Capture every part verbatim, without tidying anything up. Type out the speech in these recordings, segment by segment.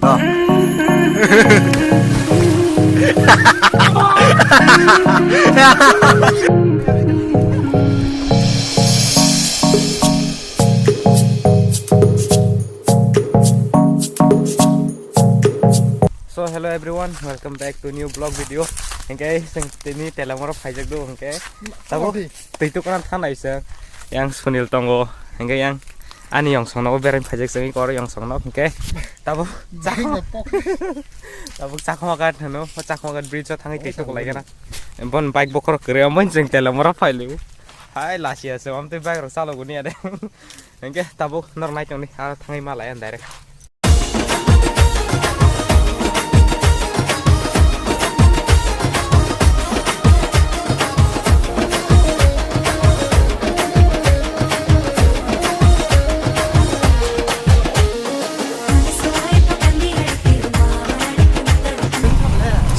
Oh. So hello everyone, welcome back to new vlog video. Hingke seng tini telamoro phaijak do hingke. Tabo twi tukuna thanai seng. Yang Sunil tongo hingke yang ani yongsong nogo berai phaijak seng koro yongsong nog hingke. Tabo chakma kat hano, chakma kat bridge o thangwi twi tukulai gana. Bon bike bokor kere amon seng telamoro phailu. Hai lasi ase amtwi bike rok chalogo ni ade. Hingke tabuk nor nai tongni, aro thangwi ma lai ang direct.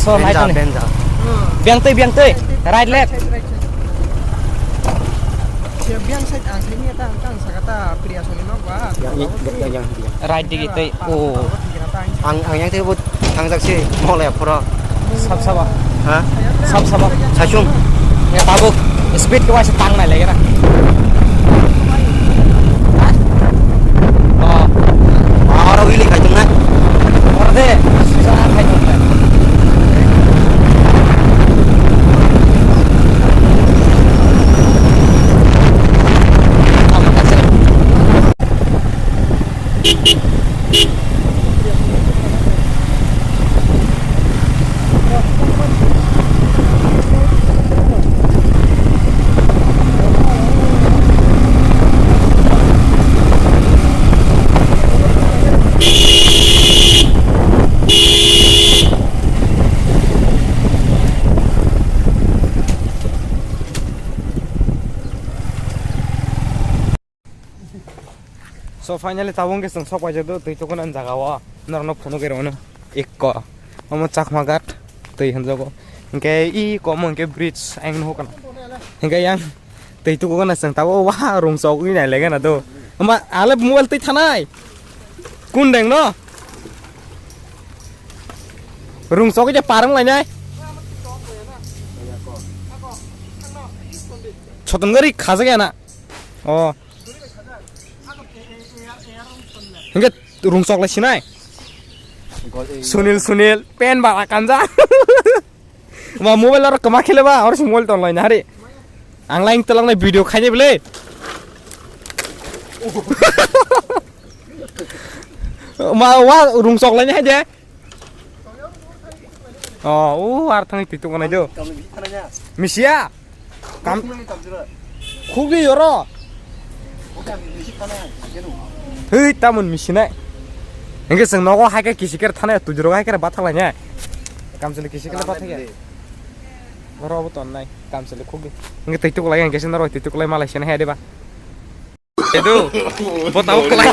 So, nai tongni. Benja, benja. Biang twi, biang twi. Right, left. Biang side ang side ni ta ang kang sakata priya soni nok ba. Yang, yang, yang, yang. Right digi tei o. Ang, ang yang tei bo thangjak si mole phoro. Sab saba. Ha? Sab saba. Sachung. Ya tabuk speed ko wasa tang nai lagi na. Oh. Aro wili kaitung na. Orde. Sa kaitung na. So finally tabuk hwnkhe chwng sok paijak do twi tukuna jaga o norokno phunugwi rwno ikko omo Chakma Ghat twi hinjago hwnkhe iko omo hwnkhe bridge ayang nuhukha hwnkhe yang twi tukuna chwng tabuk wa rung chok wi nai laiga na do hwnba ale mobile twi thanai kun deng no rung chok wi par wng lainai soton gari khajak ya na o. Hingke rung chok lai sinai. Sunil, Sunil, pen bara kanja. Ma mobile aro kama khele ba, aro si mobile ton lai nari. Ang lain telang nai video khaini bele. Ma wa rung chok lai nai de. O, o, ar thangwi twi tuknai do. Misia. Kam khugwi yoro. Hei, tamon misinai. Hingke chwng nogo hai khe kisi khe thanai tujuro hai khe bathak lainai. Kamchwlwi kisi khe bathak ya. Oro bo tonnai kamchwlwi khugwi. Hingke twi tuklai hingke se norok twi tuklai malai se hai de ba. Edu, botabo kwlai.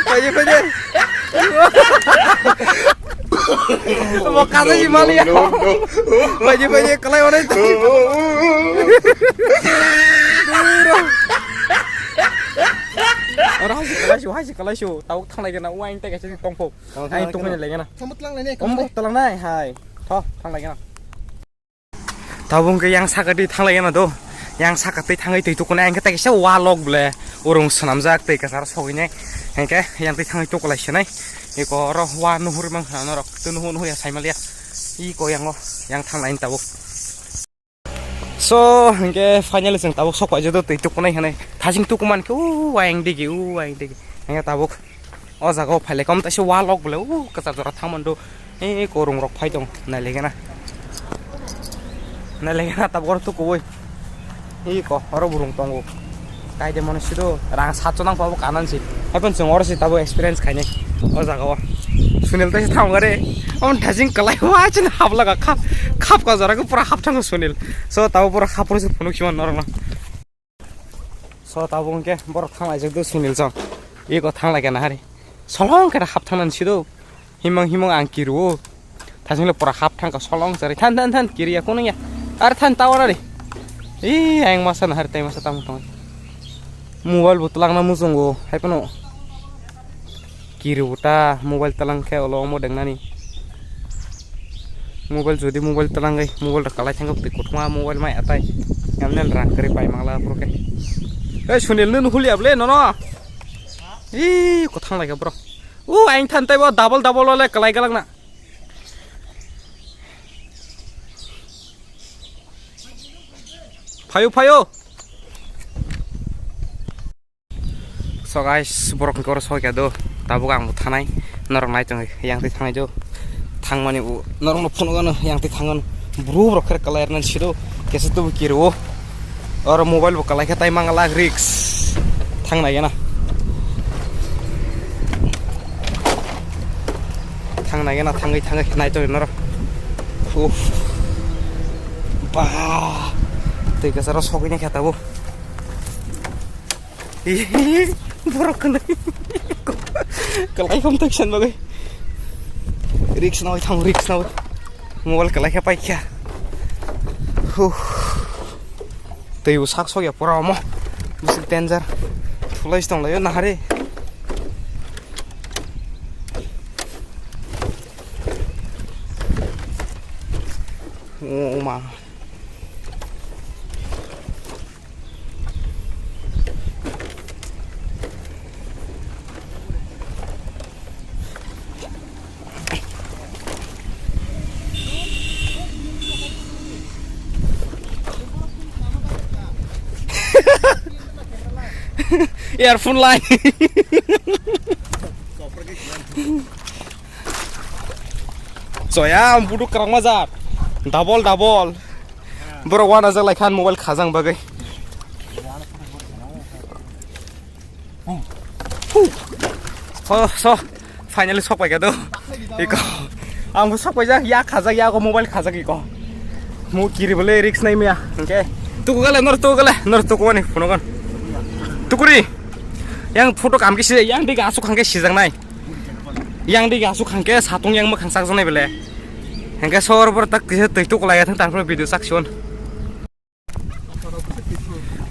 Paje, paje. Bo kaza si mali. Paje, paje, kwlai ore. Ora hasi kwlai su, hasi kwlai su. Tau thanglai gana, uaing tega si tongpho. Ai tongpho ni lengena. Ombo talang nai hai. Tho, thanglai gana. Tabuk hwnkhe yang saka twi thanglai gana do. Yang saka twi thangwi twi tukunai hwnkhe tei kisa wa lok ble. Urung swnamjak twi kwcharo sogwinai. Hwnkhe yang twi thangwi tukulai swnai. Eko oro wa nuhur mang khna norok. Twi nuhur nuhur ya saimalia. Iko yango yang thanglai tabuk. So, hwnkhe finally chwng tabuk sok paijak do twi tukunai hwnwi. Thasing tukuman khe u ayang digi, u ayang digi. Hwnkhe tabuk. O jaga o phailai kom taisa wall rok bole o kwchar jora thang mando. Ei korong rok phai tong nailaigena. Nailaigena tabuk oro tukuwi. Ei ko oro burung tongo. Kaide mano sido rang satso nang pabo kanan si. Haipon chwng oro si tabuk experience khainai o jaga o. Sunil taisa thang gare. Om thajing kalai wa chin habla ga khap khap ka jora ko pura hap thang Sunil. So tabuk pura hap pura si phunuk siman norok no. So tabuk hwnkhe borok thanglaijak do Sunil chong. Eko thanglaikha nahari. Solong khe hap thangna sido. Himang himang ang kiruo. Thasingla pura hap thangkha solong chari. Than than than kiriya kono ya. Ar than tawar ari. Ih ayang masa nahari tai masa tamo tong. Mobile bo twlangna muchungo, hai phano kiri bo ta mobile twlang khe ulo omo dengnani. Mobile jodi mobile twlangwi mobile rok kalai thangkhe bwtwi kothoma mobile mai atai. Yamni rang kwrwi pai mangla aphuru khe. Ei Sunil, nini huli able nono. Ih, kothang lai khe bro. U, aing than taibo double double ole kalai galak na. Phayo, phayo. So guys, borok ni koro soi kha do. Tabuk ang bo thanai. Norok nai tong yang twi thanai do. Thangmani bo norok no phunuk ano yang twi thangan. Bru borok khe kalai rwna si do. Kesa tubu kiri o. Oro mobile bo kalai khe tai mangala risk. Thang nai gana. Thang nai gana, thangwi thangwi nai tong norok. Uff. Ba. Twi kesa ro sogwi na khe tabuk. Borok kwnwi. Kalai kham tak san bagwi. Risk nawi thang, risk nawi. Mobile kalai khe paikha. Huh. Twi bo sak sok ya pura omo. Bisi danger. Thulai tong lai nahari. Oh, ma. Earphone lai. Soya, ang budu kerang majar. Double, double. Borok wana jak lai khan mobile khajang bagwi. So, so, finally sok paikha do. Iko. Ang bo sok paijak, ya khajak, ya ko mobile khajak iko. Mo kiri bole risk nai mia. Okay. Tuku gale, nor tuku gale, nor tuku ani phone gon. Tukuri. Yang photo kam kisi, yang diga asuk hangke sijak nai. Yang diga asuk hangke satung yang makhang sak janai bele. Hangke sor bor tak kisa twi tuk lai thang tarpore video sak sion.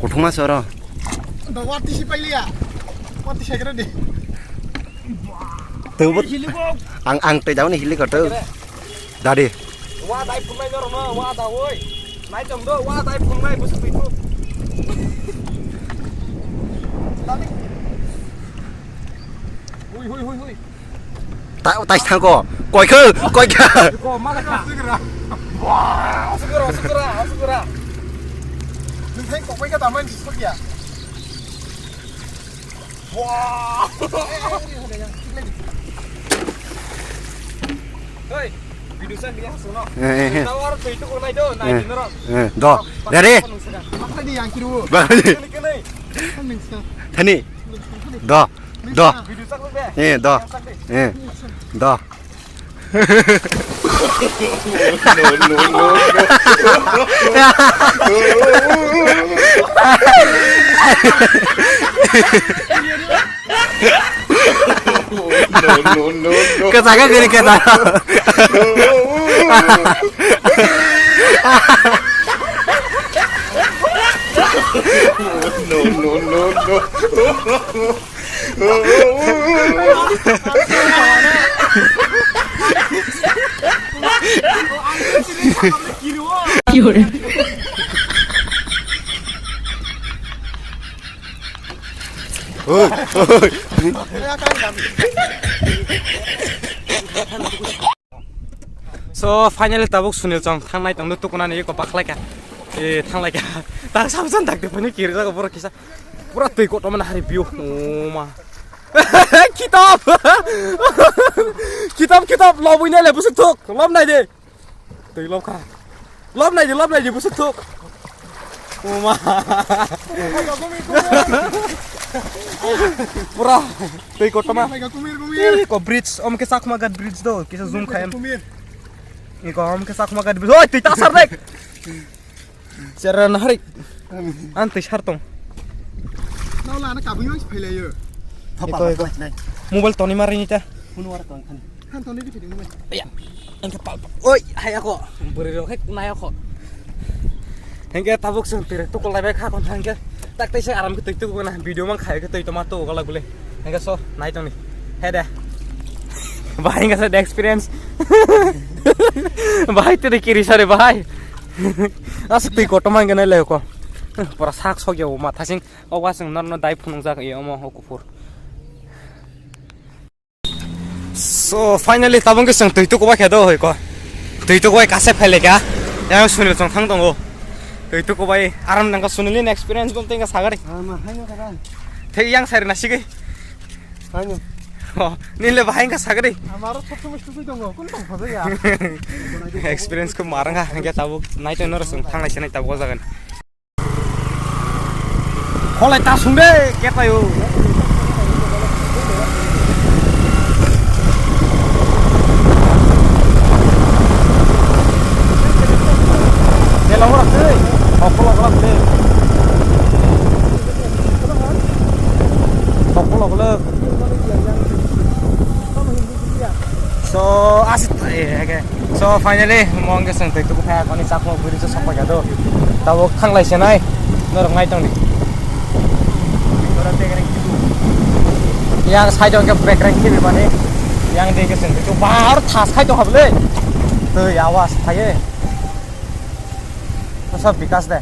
Kuthuma soro. Da wati si pailiya. Wati si kere de. Tubu. Ang, ang twi dauni hili ko tu. Dadi. Wa dai phunai dor no, wa da woi. Nai tong do, wa dai phunai bus twi tu. Hui, hui, hui, hui. Ta-, tai thangko. Koikho, koikha. Ko ma ka. Sugro, sugro, sugro. Nung thai kokoi ka tamai sokya. Wah. Hei, video sa liya suno. Eh, eh, eh. Tawar tu itu ko nai do, nai Eh, dinero. Eh, do. Dari. Maksa di yang kiru. Bang. Kene, kene. Thani. Do. Do. Video sa ko be. Eh, do. Eh. Do. Kesaga gini kata. No, no, no, no. So, finally tabuk Sunil chong thangnai tongdo tukunani eko bakhlaika. E, thanglaika. Tak samsan tak depani kiri jago borok kisa. Pura twi kotorma nahari view. O ma. Kitab. Kitab, kitab, lobwi nai le busuk thuk. Lob nai de. Twi lob kha. Lob nai de, lob nai de busuk thuk. O ma. Pura twi kotorma. Kumir, kumir. Iko bridge, om ke Chakma Ghat bridge do, kisa zoom khayan. Kumir. Iko om ke Chakma Ghat bridge. Oi, twi ta sar dek. Chera na harik. An twi sar tong. Nau la na kabui mang phailayo. Iko, iko. Mobile toni marini ta. Phone war tong khan. Han toni di phidi mobile. Ya. Engke pal pal. Oi, hai ako. Buri rok hek nai ako. Engke tabuk sung tire tukul lai bai kha kon engke. Tak tei se aram ke twi tuku na video mang khai ke twi toma tu gala gule. Hingke so nai tongni. He de. Bahai hingke se de experience. Bahai tiri kiri sare bahai. As twi koto mang ke nai le ko. Pura sak sok ya ma thasing. O wasung nor no dai phunung jak ye omo ho kupur. So finally tabung ke chwng twi tukubai khe do hoi ko. Twi tukubai kase phai le kha. Yang Sunil chwng thang tongo. Twi tukubai aram nang ka Sunil ni experience bom tenga sagari. Ama haino kara. Thei yang sari na sigi. Haino. Oh, nile bahai ka sagari. Amaro sab samay sugi tongo. Kun tong phaja ya. Experience ko marang ha hangke tabuk nai to nor chwng thang lai se nai tabuk jagan. Kholai ta sung de, kepai o. Tela ora tei, okol okol tei. Okol okol. So, as, eh, okay. So, finally, mo ang gising twi tuku phaya koni chakmo bwrwi se sokma kado. Tabo khanglai se nai, norok nai tongni. Yang side o ke background khibi mani, yang de gising twi tuku bahar thas khai tong hable. Twi awas thaye. Sob bikas de.